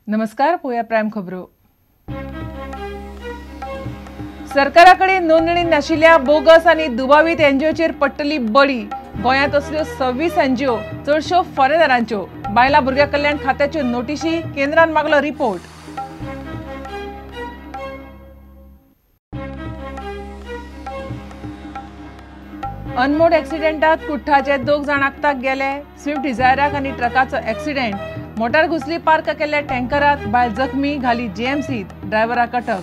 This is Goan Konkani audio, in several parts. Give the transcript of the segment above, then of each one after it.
नमस्कार, पोया प्रायम खबरो। सरकारा कडेन नोंदणी नाशिल्ल्या बोगस आनी दुबावीत एनजीओचेर पडटली बळी। गोंयांत असल्यो 26 एनजीओ, चडश्यो फॉरेनरांच्यो। बायलां भुरग्यां कल्याण खात्याच्यो नोटिशी, केंद्रान मागलो रिपोर्ट। अनमोड एक्सिडेंटात कुठ्ठाचे 2 जाण आक्ताक गेले। स्विफ्ट डिझायराक आनी ट्रकाचो एक्सिडेंट। मोटार घुसली पार्क केल्ल्या टँकरात, बायल जखमी, घाली जीएमसीत, ड्रायव्हराक अटक।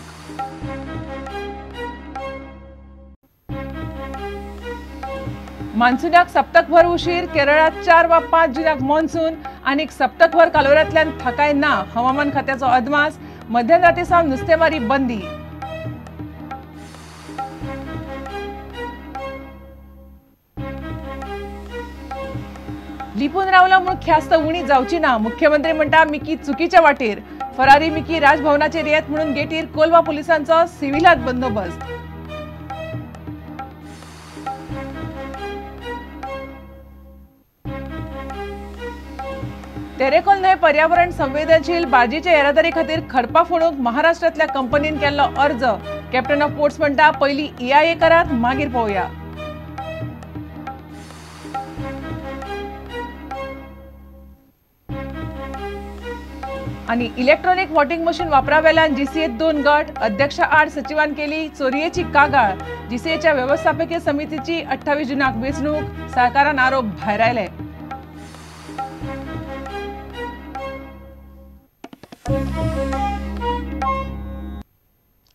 मान्सूनाक सप्तकभर उशीर, केरळात 4 वा 5 जुनाक मॉन्सून आनीक सप्तकभर कालोऱ्यांतल्यान थाकाय ना, हवामान खात्याचो अदमास। मध्यराती सावन नुस्तेमारी बंदी। लिपून रावला म्हूण ख्यास्त उणी जावची ना, मुख्यमंत्री म्हणटा मिकी चुकीच्या वाटेर। फरारी मिकी राजभवनाचेर येत म्हणून गेटीर कोलवा पुलिसांचो सिव्हिलात बंदोबस्त। तेरेखोल न्हंय पर्यावरण संवेदनशील बार्जीचे येरादारी खातीर खडपा फोडूंक महाराष्ट्रांतल्या कंपनीन केल्लो अर्ज। कॅप्टन ऑफ पोर्ट्स म्हणटा पयलीं ईआयए करात, मागीर पळोवया। आनी इलेक्ट्रॉनिक वोटिंग मशीन वापरावेल्यान जीसीएत 2 गट, अध्यक्षा आड सचिवान केली चोरयेची कागाळ। जीसीएच्या वेवस्थापकीय समितीची 28 जुनाक वेंचणूक, सरकारान आरोप भायरायले।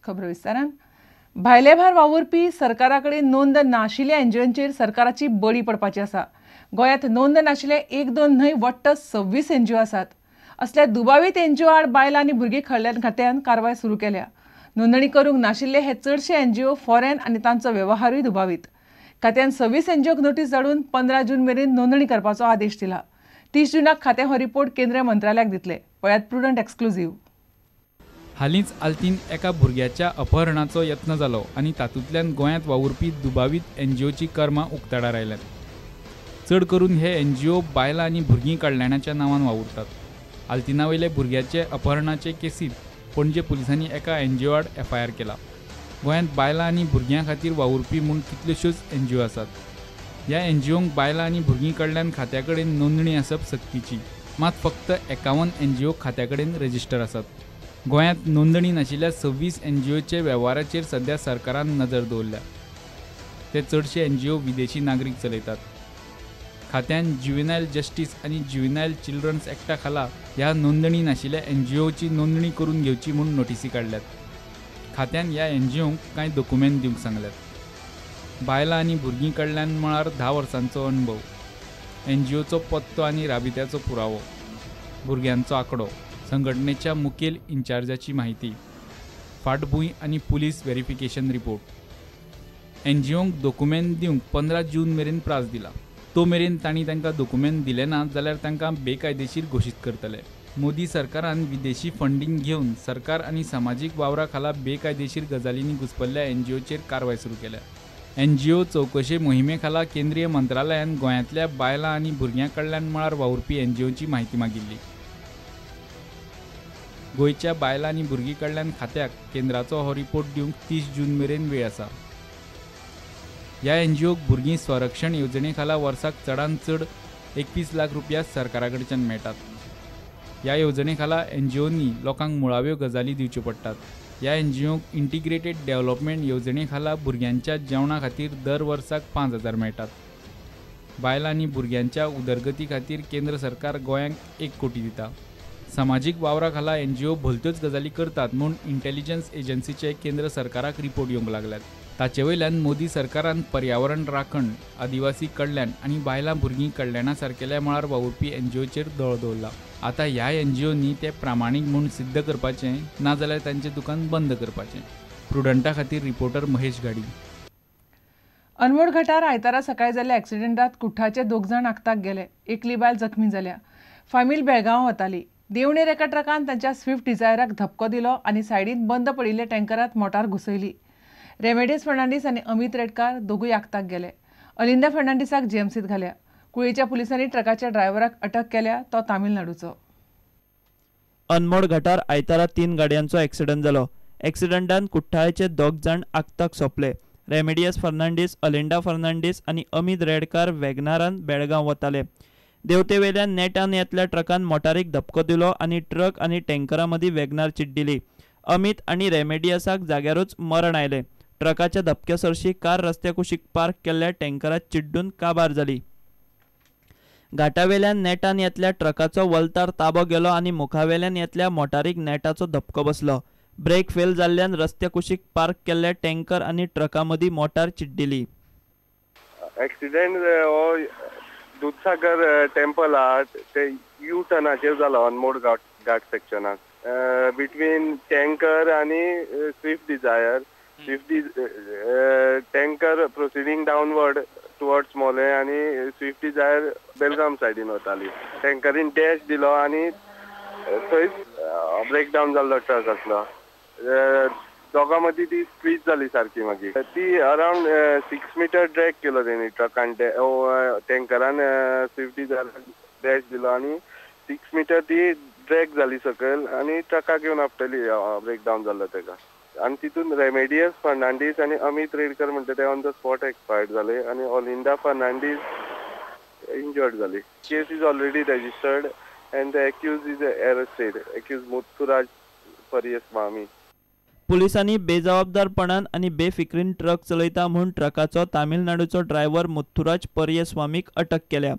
खबर विस्तारान। भायले भायर वावुरपी सरकारा कडेन नोंद नाशिल्ल्या एनजीओंचेर सरकाराची बळी पडपाची आसा। गोंयांत नोंद नाशिल्ले 1-2 न्हय वट्ट 26 एनजीओ आसात। असल्या दुबावीत एनजीओ आड बायलां आनी भुरगीं कल्याण खात्यान कारवाय सुरू केल्या। नोंदणी करूंक नाशिल्ले हे चडशे एनजीओ फॉरेन आनी तांचो वेव्हारूय दुबावीत। खात्यान 26 एनजीओक नोटीस धाडून 15 जून मेरेन नोंदणी करपाचो आदेश दिला। 30 जुनाक खातें हो रिपोर्ट केंद्रीय मंत्रालयाक दितले। पळयात प्रुडंट एक्सक्लुझिव्ह। हालींच आल्तीन एका भुरग्याच्या अपहरणाचो यत्न जालो आनी तातूंतल्यान गोंयांत वावुरपी दुबावीत एनजीओची कर्मां उक्ताडार आयल्यात। चड करून हे एनजीओ बायलां आनी भुरगीं कल्याणाच्या नांवान वावुरतात। आल्तिना वयले भुरग्याचे अपहरणाचे केसीत पणजे पुलिसांनी एका एनजीओ आड एफआयआर केला। गोंयांत बायलां आनी भुरग्यां खातीर वावुरपी म्हूण कितल्योश्योच एनजीओ आसात। ह्या एनजीओंक बायलां आनी भुरगीं कडल्यान खात्या कडेन नोंदणी आसप सक्तीची, मात फक्त 51 एनजीओ खात्या कडेन रजिस्टर आसात। गोंयांत नोंदणी नाशिल्ल्या 26 एनजीओचे वेव्हाराचेर सध्या सरकारान नदर दवरल्या। ते चडशे एनजीओ विदेशी नागरीक चलयतात। खात्यान ज्युवेनायल जस्टीस आनी ज्युवेनायल चिल्ड्रन्स एक्टा खाला ह्या नोंदणी नाशिल्ल्या एनजीओची नोंदणी करून घेवची म्हूण नोटिसी काडल्यात। खात्यान ह्या एनजीओंक कांय दोकुमेंत दिवंक सांगल्यात। बायलां आनी भुरगीं कडल्यान मळार 10 वर्सांचो अणभव, एनजीओचो पत्तो आनी राबित्याचो पुरावो, भुरग्यांचो आंकडो, संघटनेच्या मुखेल इन्चार्जाची माहिती, फाटभूंय आनी पुलीस व्हेरिफिकेशन रिपोर्ट। एनजीओंक दोकुमेंत दिवंक 15 जून मेरेन प्रास दिला। तो मेरेन तांणी तांकां दोकुमेंत दिले ना जाल्यार तांकां बेकायदेशीर घोशीत करतले। मोदी सरकारान विदेशी फंडींग घेवन सरकार आनी समाजीक वावरा खाला बेकायदेशीर गजालींनी घुसपल्ल्या एनजीओचेर कारवाय सुरू केल्या। एनजीओ चवकशे मोहिमे खाला केंद्रीय मंत्रालयान गोंयांतल्या बायलां आनी भुरग्यां कडल्यान मळार वावुरपी एनजीओची म्हायती मागिल्ली। गोंयच्या बायलां आनी भुरगीं कडल्यान खात्याक केंद्राचो हो रिपोर्ट दिवंक 30 जून मेरेन वेळ आसा। ह्या एनजीओक भुरगीं संरक्षण येवजणे खाला वर्साक चडांत चड 21 लाख रुपया सरकारा कडच्यान मेळटात। ह्या येवजणे खाला एनजीओंनी लोकांक मुळाव्यो गजाली दिवच्यो पडटात। ह्या एनजीओंक इंटिग्रेटेड डेव्हलपमेंट येवजणे खाला भुरग्यांच्या जेवणा खातीर दर वर्साक 5,000 मेळटात। बायलां आनी भुरग्यांच्या उदरगती खातीर केंद्र सरकार गोंयांक 1 कोटी दिता। समाजीक वावरा खाला एनजीओ भलत्योच गजाली करतात म्हूण इंटेलिजन्स एजन्सीचे केंद्र सरकाराक रिपोर्ट येवंक लागल्यात। ताचे वयल्यान मोदी सरकारान पर्यावरण राखण, आदिवासी कल्याण आनी बायलां भुरगीं कल्याणा सारकेल्या मळार वावुरपी एनजीओचेर दोळो दवरला। आतां ह्या एनजीओंनी ते प्रामाणीक म्हूण सिद्ध करपाचें, नाजाल्यार तांचें दुकान बंद करपाचें। प्रुडंटा खातीर रिपोर्टर महेश घाडी। अनमोड घाटार आयतारा सकाळी जाल्ल्या एक्सिडेंटात कुठ्ठाचे 2 जाण आक्ताक गेले, एकली बायल जखमी जाल्या। फामील बेळगांव वताली। देवणेर एका ट्रकान तांच्या स्विफ्ट डिझायराक धपको दिलो आनी सायडीन बंद पडिल्ल्या टँकरात मोटार घुसयली। रेमेडीस फर्नांडीस आनी अमित रेडकार दोगूय आक्ताक गेले। अलिंदा फर्नांडीसाक जीएमसीत घाल्या। कुळेच्या पुलिसांनी ट्रकाच्या ड्रायव्हराक अटक केल्या, तो तामिळनाडूचो। अनमोड घाटार आयतारा 3 गाडयांचो एक्सिडंट जालो. एक्सिडंटान कुठ्ठाळेचे 2 जाण आक्ताक सोंपले. रेमेडियस फर्नांडीस, अलिंडा फर्नांडीस आनी अमित रेडकार वेगनारान बेळगांव वताले. देवतेवेल्यान नेटान येतल्या ट्रकान मोटारीक धपको दिलो आनी ट्रक आनी टँकरा मदीं वेगनार चिड्डिली. अमित आनी रेमेडियसाक जाग्यारूच मरण आयलें. ट्रकाच्या धपक्या सरशी कार रस्त्या कुशीक पार्क केल्ल्या टँकरात चिड्डून काबार जाली. घाटावेल्यान नेटान येतल्या ट्रकाचो वल्तार ताबो गेलो आनी मुखावेल्यान येतल्या मोटारीक नेटाचो धपको बसलो. ब्रेक फेल जाल्ल्यान रस्त्या कुशीक पार्क केल्ल्या टँकर आनी ट्रका मदीं मोटार चिड्डिली. एक्सिडेंट हो दुधसागर टेम्पल आहा ते you टर्नाचेर जालो अनमोड घाट सेक्शनाक बिटवीन टँकर आनी Swift Dzire. Swift tanker proceeding downward towards Mollem आनी स्विफ्ट डिझायर बेलगाम सायडीन वताली. टँकरीन डॅश दिलो आनी थंयच ब्रेकडावन जाल्लो ट्रक आसलो. दोगां मदीं ती स्क्वीज जाली सारकी. मागीर ती अरावंड 6 मिटर ड्रॅग केलो तेणी ट्रकान, टँकरान स्विफ्ट डिझायर डॅश दिलो आनी 6 मिटर ती ड्रॅग जाली सकयल आनी ट्रकाक येवन आपटली ब्रेकडावन जाल्लो तेका. आनी तितून रेमेडियस फर्नांडीस आनी अमित रेडकर म्हणटा ते ऑन the spot expired जाले आनी ओलिंडा फर्नांडीस इंजर्ड जाली. Case is already registered and the accused is arrested. Accused Muthuraj Periyaswamy. पुलिसांनी बेजबाबदारपणान आनी बेफिक्रीन ट्रक चलयता म्हूण ट्रकाचो तामिळनाडूचो ड्रायव्हर मुथुराज परियस्वामीक अटक केल्या.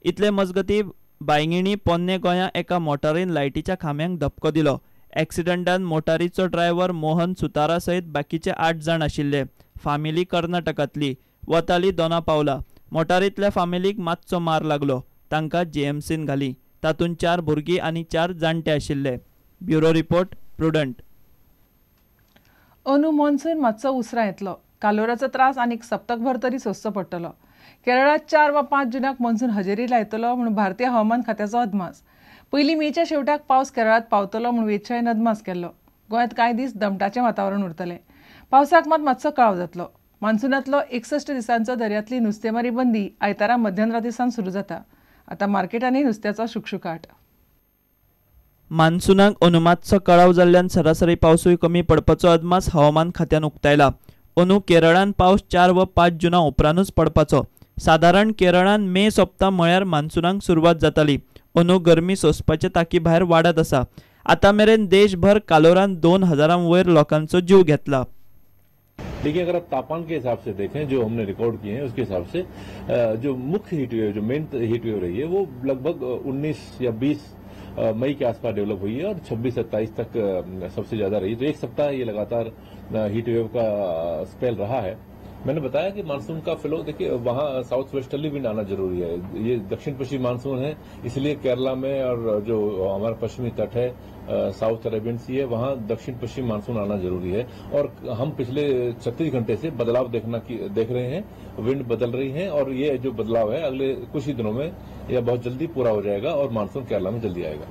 इतले मजगती बायंगिणी पोन्ने गोंया एका मोटारीन लायटीच्या खांब्यांक धपको दिलो. एक्सिडंटान मोटारीचो ड्रायव्हर मोहन सुतारा सयत बाकीचे 8 जाण आशिल्ले. फामिली कर्नाटकांतली, वताली दोना पावला. मोटारींतल्या फामिलीक मातसो मार लागलो. तांकां जीएमसीन घाली. तातूंत 4 भुरगीं आनी 4 जाणटे आशिल्ले. Bureau report, Prudent. अंदू मॉन्सून मातसो उसरां येतलो. कालोराचो त्रास आनीक सप्तकभर तरी सोंसचो पडटलो. केरळांत 4 वा 5 जुनाक मॉन्सून हजेरी लायतलो म्हूण भारतीय हवामान खात्याचो अदमास. पयलीं मेच्या शेवटाक पावस केरळांत पावतलो म्हूण वेदशायेन अदमास केल्लो. गोंयांत कांय दीस दमटाचें वातावरण उरतलें. पावसाक मात मातसो कळाव जातलो. मान्सूनांतलो 61 दिसांचो दर्यांतली नुस्तेमारी बंदी आयतारा मध्यानराती सावन सुरू जाता. आतां मार्केटांनी नुस्त्याचो शुकशुकाट. मान्सूनाक अंदू मातसो कळाव जाल्ल्यान सरासरी पावसूय कमी पडपाचो अदमास हवामान खात्यान उक्तायला. अंदू केरळान पावस 4 वा 5 जुना उपरांतूच पडपाचो. सादारण केरळान मे सोंपता म्हळ्यार मान्सूनाक सुरवात जाताली. अंदू गरमी सोंसपाचे ताकी भायर वाडत आसा. आतां मेरेन देशभर कालोरान 2000 वयर लोकांचो जीव घेतला. देखिए, अगर आप तापमान के हिसाब से देखें जो हमने रिकॉर्ड किए हैं उसके हिसाब से जो मुख्य हीट वेव, जो मेन हीट वेव रही है वो लगभग 19 या 20 मई के आसपास डेवलप हुई है और 26-27 तक सबसे ज्यादा रही. तो एक सप्ताह ये लगातार हीट वेव का स्पेल रहा है. मैंने बताया कि मानसून का फ्लो, देखिए वहाँ साउथ वेस्टर्ली विंड आना जरूरी है. ये दक्षिण पश्चिम मानसून है, इसलिए केरला में और जो हमारा पश्चिमी तट है, साउथ अरेबियन सी है, वहाँ दक्षिण पश्चिम मानसून आना जरूरी है. और हम पिछले 36 घंटे से बदलाव देख रहे हैं. विंड बदल रही है और ये जो बदलाव है अगले कुछ ही दिनों में यह बहुत जल्दी पूरा हो जाएगा और मानसून केरला में जल्दी आएगा.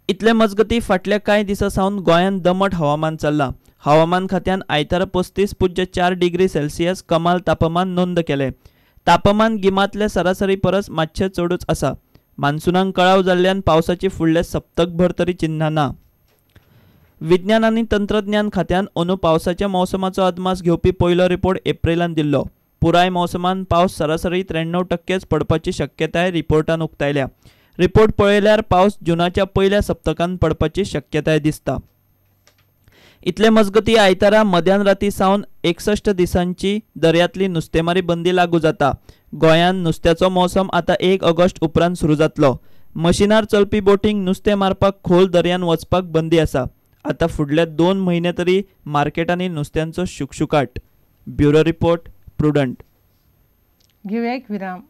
इतले मजगती फाटल्या कांय दिसां सावन गोंयांत दमट हवामान चल्लां. हवामान खात्यान आयतारा 35.4 डिग्री सेल्सियस कमाल तापमान नोंद केलें. तापमान गिमांतले सरासरी परस मातशें चडूच आसा. मान्सूनाक कळाव जाल्ल्यान पावसाची फुडले सप्तकभर तरी चिन्हां ना. विज्ञान आनी तंत्रज्ञान खात्यान अंदू पावसाच्या मोसमाचो अदमास घेवपी पयलो रिपोर्ट एप्रिलान दिल्लो. पुराय मोसमान पावस सरासरी 93% पडपाची शक्यताय रिपोर्टान उक्तायल्या. रिपोर्ट पळयल्यार पावस जुनाच्या पयल्या सप्तकान पडपाची शक्यताय दिसता. इतले मजगती आयतारा मध्यान राती सावन 61 दिसांची दर्यांतली नुस्तेमारी बंदी लागू जाता. गोंयांत नुस्त्याचो मोसम आतां 1 ऑगस्ट उपरांत सुरू जातलो. मशिनार चलपी बोटींक नुस्तें मारपाक खोल दर्यांत वचपाक बंदी आसा. आतां फुडले 2 म्हयने तरी मार्केटांनी नुस्त्यांचो शुकशुकाट. Bureau report, Prudent. घेवया एक विराम.